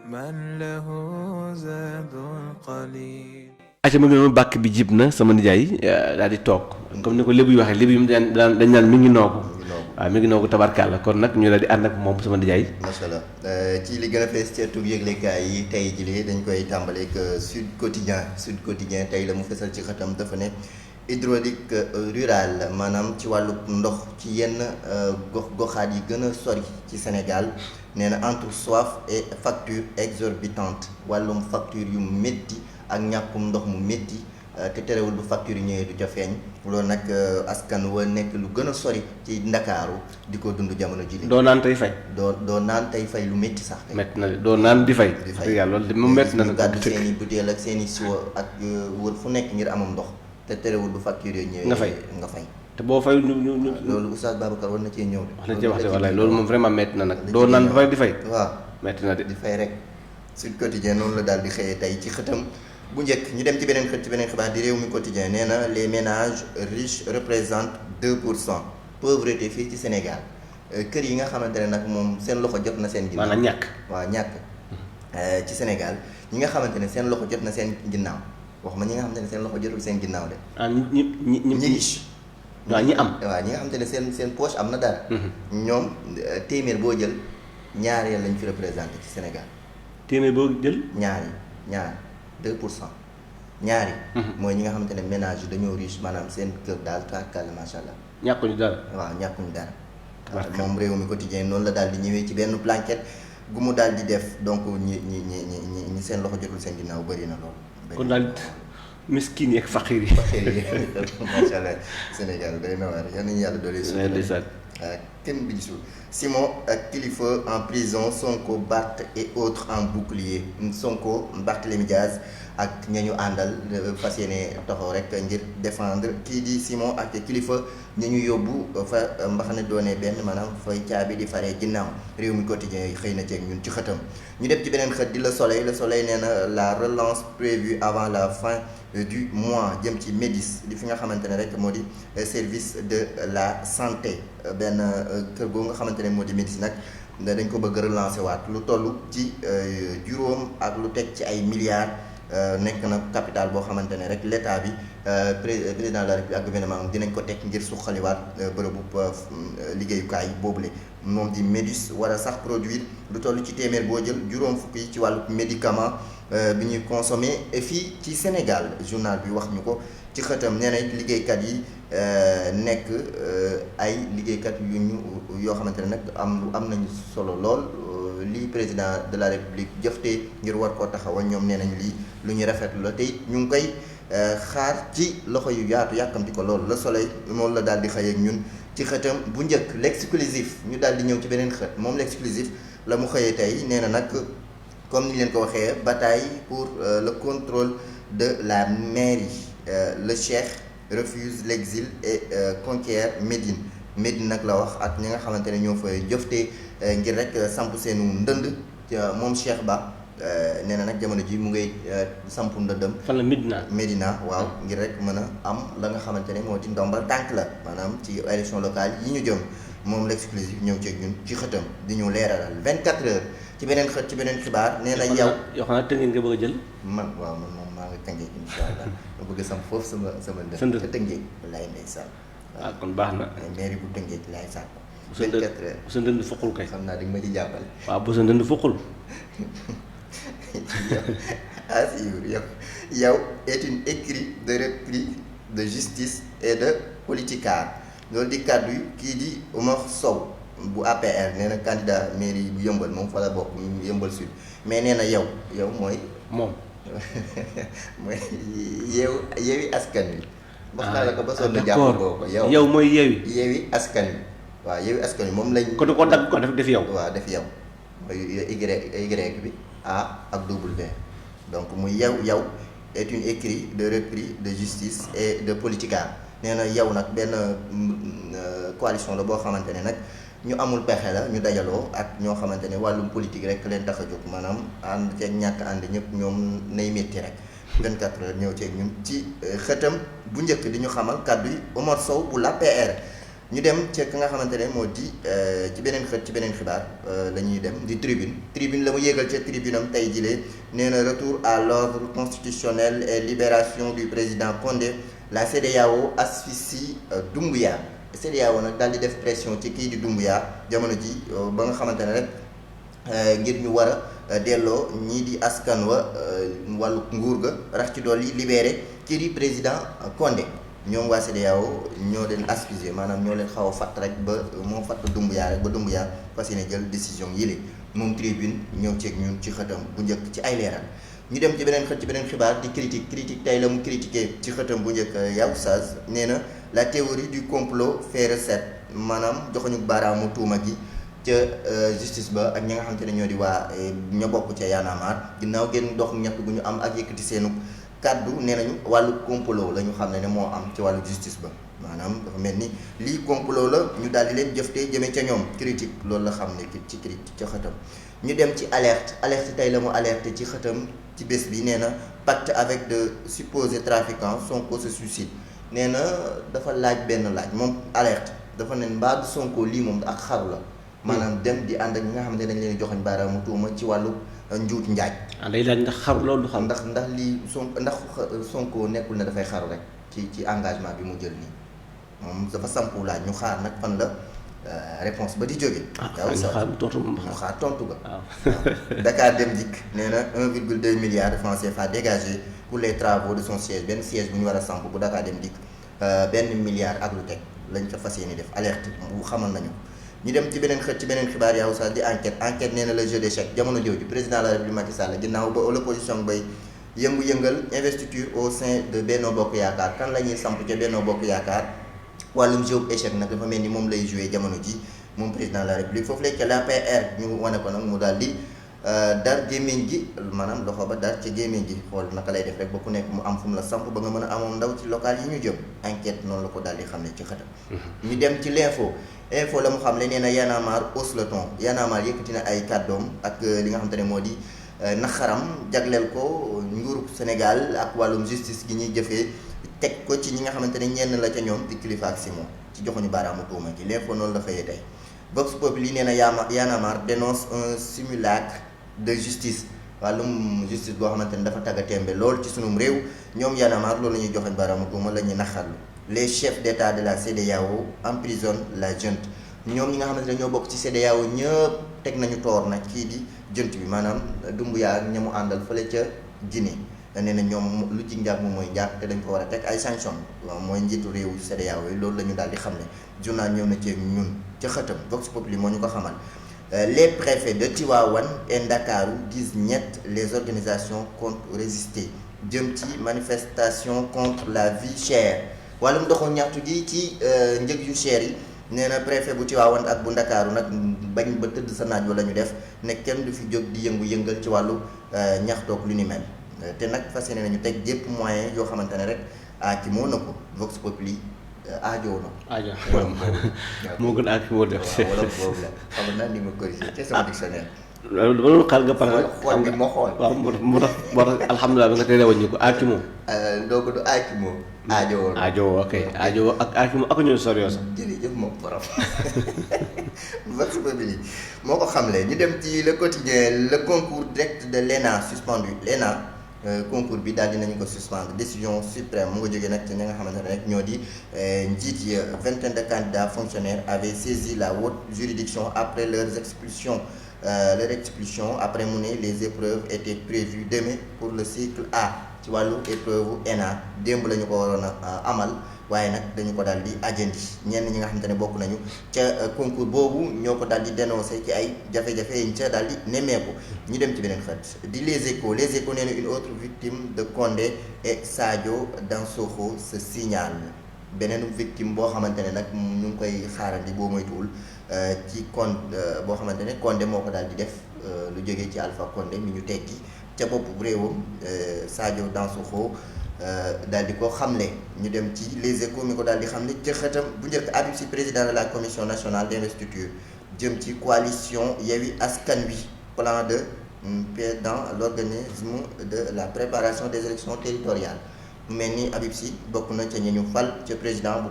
من له زاد قليل. acca ma ngi noonu bàkk bi jib na sama nijaay daal di toog comme ni ko lébu yu waxee lébu yi dañ naan mi ngi noogu waaw mi ngi noogu tabarkàlla kon nag ñu daal di ànd ak moom sama nijaay. macha allah ci li gën a fees ci ëttub yëglekaay yi tey jii dañ koy tàmbaleeg Sud Quotidien tey la mu fesal ci xëtam dafa ne hydraulique rural maanaam ci wàllu ndox ci yenn goxaat yi gën a sori ci Sénégal nee na entre soif et facture exorbitante wàllum facture yu métti ak ñàkkum ndox mu métti te terewul bu facture yi ñëwee du ca feeñ loolu nag askan wa nekk lu gën a sori ci Ndakaaru di ko dund jamono ji. doo naan tey fay. doo naan tey fay lu métti sax. métti na de doo naan di fay. di fay yàlla loolu de moom métti na ñu gàddu seen i butéel ak seen i siwo ak wër fu nekk ngir amam ndox te terewul bu facture yi ñëwee. nga fay. te boo fay ñu loolu Oustaz Babacar war na cee ñëw de. wax na cee wax de wallaay loolu moom vraiment métti na nag. doo naan ba pare di fay. waaw métti na de. di fay rek Sud Quotidien noonu la daal di xëyee tey ci xëtam bu njëkk ñu dem ci beneen xët ci beneen xibaar di réew mi quotidien nee na les ménages riches représentent 2% pauvreté fii ci Sénégal kër yi nga xamante ne nag moom seen loxo jot na seen ginnaaw. maanaam ñàkk. waaw ñàkk ci Sénégal ñi nga xamante ne seen loxo jot na seen ginnaaw wax ma ñi nga xamante ne seen loxo jotul seen ginnaaw de. ah ñi riche. waaw ñi am. waaw ñi nga xamante ne seen poche am na dara. ñoom téeméer boo jël ñaar ya lañ fi représenté ci Sénégal. téeméer boo jël. ñaar 2%. ñaari. mooy ñi nga xamante ne ménage yi dañoo riche maanaam seen kër daal kàlla macha allah. ñàkkuñu dara. waaw ñàkkuñu dara. moom réew mi quotidien noonu la daal di ñëwee ci benn blanquette gu mu daal di def donc ñi seen loxo jotul seen ginnaaw bëri na lool. kon daal miskin yi ak faqiir yi. macha allah Sénégal day na waar yal nañu yàlla doole suuf. kenn bi gisul Simon ak Kilifeu en prison Sonko Barth et autres en bouclier Sonko Barthélémy Diaz ak ña ñu àndal fas yéene taxaw rek ngir défendre kii di Simon ak Kilifeu ña ñu yóbbu fa mbaxane doone benn maanaam fay caabi di faree ginnaaw réew mi quotidien yi xëy na ceeg ñun ci xëtam ñu dem ci beneen xët di Le Soleil nee na la relance prévue avant la fin du mois jëm ci Médis di fi nga xamante ne rek moo di service de la santé benn kër goo nga xamante ne moo di Médis nag dañ ko bëgg relancer waat lu toll ci juróom ak lu teg ci ay milliards nekk na capital boo xamante ne rek l'état bi président de la République ak gouvernement dinañ ko teg ngir suqaliwaat bërëbu liggéeyukaay boobule moom di Médis war a sax produire lu toll ci téeméer boo jël juróom fukk yi ci wàllu médicament bi ñuy consommer fii ci Sénégal journal bi wax ñu ko ci xëtam nee na liggéeykat yi nekk ay liggéeykat yoo xamante ne nag am nañu solo lool lii président de la République jëftee ngir war koo taxawal ñoom nee nañ lii lu ñu rafetlu la tey ñu ngi koy xaar ci loxo yu yaatu yàkkamti ko loolu Le Soleil moom la daal di xëy ak ñun ci xëtam bu njëkk l'exclusif ñu daal di ñëw ci beneen xët moom l'exclusif la mu xëyee tey nee na nag comme ni leen ko waxee bataille pour le contrôle de la mairie le cheikh refuse l'exil et conquiert Médine nag la wax ak ñi nga xamante ne ñoo fay jëftee ngir rek samp seenu ndënd moom Cheikh Ba nee na nag jamono ji mu ngay sampu ndëndëm. fan la Médina waaw ngir rek mën a am la nga xamante ne moo di ndombal tànk la maanaam ci élection locale yi ñu jëm moom l'exclusif ñëw ceeg ñun ci xëtam di ñu leeralal 24 heures ci beneen xët ci beneen xibaar nee na yow. yoo xam ne tëngeen nga bëgg a jël. man moom maa ngi tëngee incha allah ma bëgg sam foofu sama ndënd te tëngee lay ndeysaan. ah kon baax na. mairie bu tëngee ci laay sàkk. bu sa ndënd fuqul kay. xam naa di nga ma ci jàppale. waaw bu sa ndënd fuqul. yow est une écrit de repris de justice et de politicard loolu di kàddu kii di Oumar Sow bu APR nee na candidat mairie bu yëmbal moom fa la bokk yëmbal sud mais nee na yow mooy. moom. mooy yeewi askan wi. wax naa la ko ba sonn jàpp boo ko yow mooy yeewi askan wi waaw yeewi askan wi moom lañ. ko da ko dagg ko def yow. waaw def yow mooy Y bi A ak W donc muy yow est une écrit de repris de justice et de politicard nee na yow nag benn coalition la boo xamante ne nag ñu amul pexe la ñu dajaloo ak ñoo xamante ne wàllum politique rek leen tax a jóg maanaam ànd ceeg ñàkk ànd ñëpp ñoom nay métti rek 24 heures ñëw ceeg ñun ci xëtam bu njëkk di ñu xamal kàddu yi Omar Sow bu l'APR ñu dem ca ka nga xamante ne moo di ci beneen ci beneen xibaar la ñuy dem di tribune la mu yéegal ca tribune am tey jilee nee na retour à l'ordre constitutionnel et libération du président Condé, la CEDEAO asphyxie Doumbouya. CEDEAO nag daal di def pression ci kii di Doumbouya jamono ji ba nga xamante ne rek ngir ñu war a delloo ñii di askan wa wàllu nguur ga rax ci dolli libéré kii di président Condé. ñoom waa CEDEAO ñoo leen asphyxié maanaam ñoo leen xaw a fatt rek ba moo fatt Doumbouya rek ba Doumbouya fas yéene jël décision yile moom tribune ñëw ceeg ñun ci xëtam bu njëkk ci ay leeral. ñu dem ci beneen ci beneen xibaar di critique tey la mu critiqué ci xëtam bu njëkk yow Oustaz nee na la théorie du complot fait recette maanaam joxuñu baaraamu tuuma gi ca justice ba ak ñi nga xamante ne ñoo di waa ña bokk ca Y'en a marre ginnaaw génn dox ñett gu ñu am ak yëkkati seenu kaddu nee nañu wàllu complot la ñu xam ne moo am ci wàllu justice ba maanaam dafa mel ni lii complot la ñu daal di leen jëftee jëmee ca ñoom critique loolu la xam ne ci critique ca xëtam. ñu dem ci alerte tey la mu alerte ci xëtam ci bés bi nee na pacte avec de supposés trafiquants Sonko se suicide nee na dafa laaj benn laaj moom alerte dafa ne mbaa du Sonko lii moom ak xaru la maanaam dem di ànd ak ñi nga xam ne dañ leen joxoñ baaraamu tuuma ci wàllu njuut njaaj. day laaj ndax xaru loolu du xam. ndax lii Sonko nekkul ne dafay xaru rek ci engagement bi mu jël nii moom dafa sampu laaj ñu xaar nag fan la réponse ba di jóge. ñu xaar tontu ga. waaw Dakar Dem Dikk nee na 1,2 milliard de francs CFA dégagé pour les travaux de son siège benn siège bu ñu war a samp bu Dakar Dem Dikk benn milliard ak lu teg lañ fa fas yéene def alerte bu xamal nañu. ñu dem ci beneen xibaar yaa Oustaz di enquête nee na le jeu d'échec jamono jooju président de la République Macky Sall ginnaaw ba l'opposition bay yëngal investiture au sein de Benno Bokk Yaakaar kan la ñuy samp ca Benno Bokk Yaakaar wàllum jeu échec nag dafa mel ni moom lay joué jamono ji moom président de la République foofu la ca l'APR ñu wane ko nag mu daal di dar gémmiñ gi maanaam loxo ba dar ci gémmiñ gi xool naka lay def rek ba ku nekk mu am fu mu la samp ba nga mën a amoon ndaw ci local yi ñu jëm enquête noonu la ko daal di xam ne ci xëtam. ñu dem ci l'info la mu xam ne nee na Y'en a marre hausse le ton Y'en a marre yëkkati na ay kàddoom ak li nga xamante ne moo di naxaram jagleel ko nguuru Sénégal ak wàllum justice gi ñuy jëfee teg ko ci ñi nga xamante ne ñenn la ca ñoom di Kilifeu ak Simon ci joxuñu baaraamu tuuma gi l'info noonu la xëyee tey. Vox Populi nee na Y'en a marre dénonce un simulacre de justice wàllum justice boo xamante ne dafa tagga témbe lool ci sunum réew ñoom Y'en a marre loolu la ñuy joxoñ baaraamu tuuma la ñuy naxarlu. Les chefs d'État de la CEDEAO emprisonnent la junte ñoom ñi nga xamante ne ñoo bokk ci CEDEAO ñëpp teg nañu toor nag kii di junte bi maanaam Doumbouya ak ñamu àndal fële ca Guinée nee na ñoom lu ci njaag moom mooy njaag te dañ ko war a teg ay sanction waaw mooy njiitu réew CEDEAO yi loolu la ñu daal di xam ne journal ñëw na ci ñun ca xëtam Vox Populi moo ñu ko xamal. Les préfets de Tivaouane et Ndakaaru disent niet les organisations contre résister jëm ci manifestation contre la vie chère wàllum doxu ñaxtu gi ci njëg yu cher yi nee na préfet bu Tivaouane ak bu Ndakaaru nag bañ ba tëdd sa naaj wala ñu def ne kenn du fi jóg di yëngal ci wàllu ñaxtoog lu ni mel te nag fas yéene nañu teg jépp moyen yoo xamante ne rek ki moo na ko Vox Populi aajoo na. moo gën a moo def. waaw wala boobu la xam naa ni ma corrigé ci sama dictionnaire. loolu dama doon xaar nga pare. xool bi moo xool. waaw moo tax alhamdulilah bi nga teel a wàññi ko aaki moom. doo ko du aaki moom. aajowoo na aajowoo ok aajowoo ak aaki moom ak ñoo sori yoo sax. jërëjëf moom borom. Vox Populi moo ko xamle ñu dem ci le quotidien le concours direct de l'ENA suspendu l'ENA concours bi daal dinañu ko suspendre décision suprême mu nga jógee nag ci ñi nga xamante ne rek ñoo di njiit yi vingtaine de candidats fonctionnaires avaient saisi la haute juridiction après leur expulsion après mu ne les épreuves étaient prévues demain pour le cycle A ci wàllu épreuve ENA démb la ñu ko waroon a amal waaye nag dañu ko daal di ajandi ñenn ñi nga xamante ne bokk nañu ca concours boobu ñoo ko daal di dénoncé ci ay jafe-jafe yi ñu ca daal di nemmeeku ñu dem ci beneen xët di les échos nee na une autre victime de Condé et Sadio Dansokho se signale beneen victime boo xamante ne nag ñu ngi koy xaarandi boo moytuwul ci boo xamante ne Condé moo ko daal di def lu jógee ci Alpha Condé mi ñu tekki ca bopp réewam Sadio Dansokho daal di ko xamle ñu dem ci les échos mi ko daal di xamle ci xëtam bu njëkk Habib Sy président de la commission nationale d'investiture jëm ci coalition Yewwi Askan Wi plan de paix dans l'organisme de la préparation des élections territoriales mu mel ni Habib Sy bokk na ca ñi ñu fal ca président bu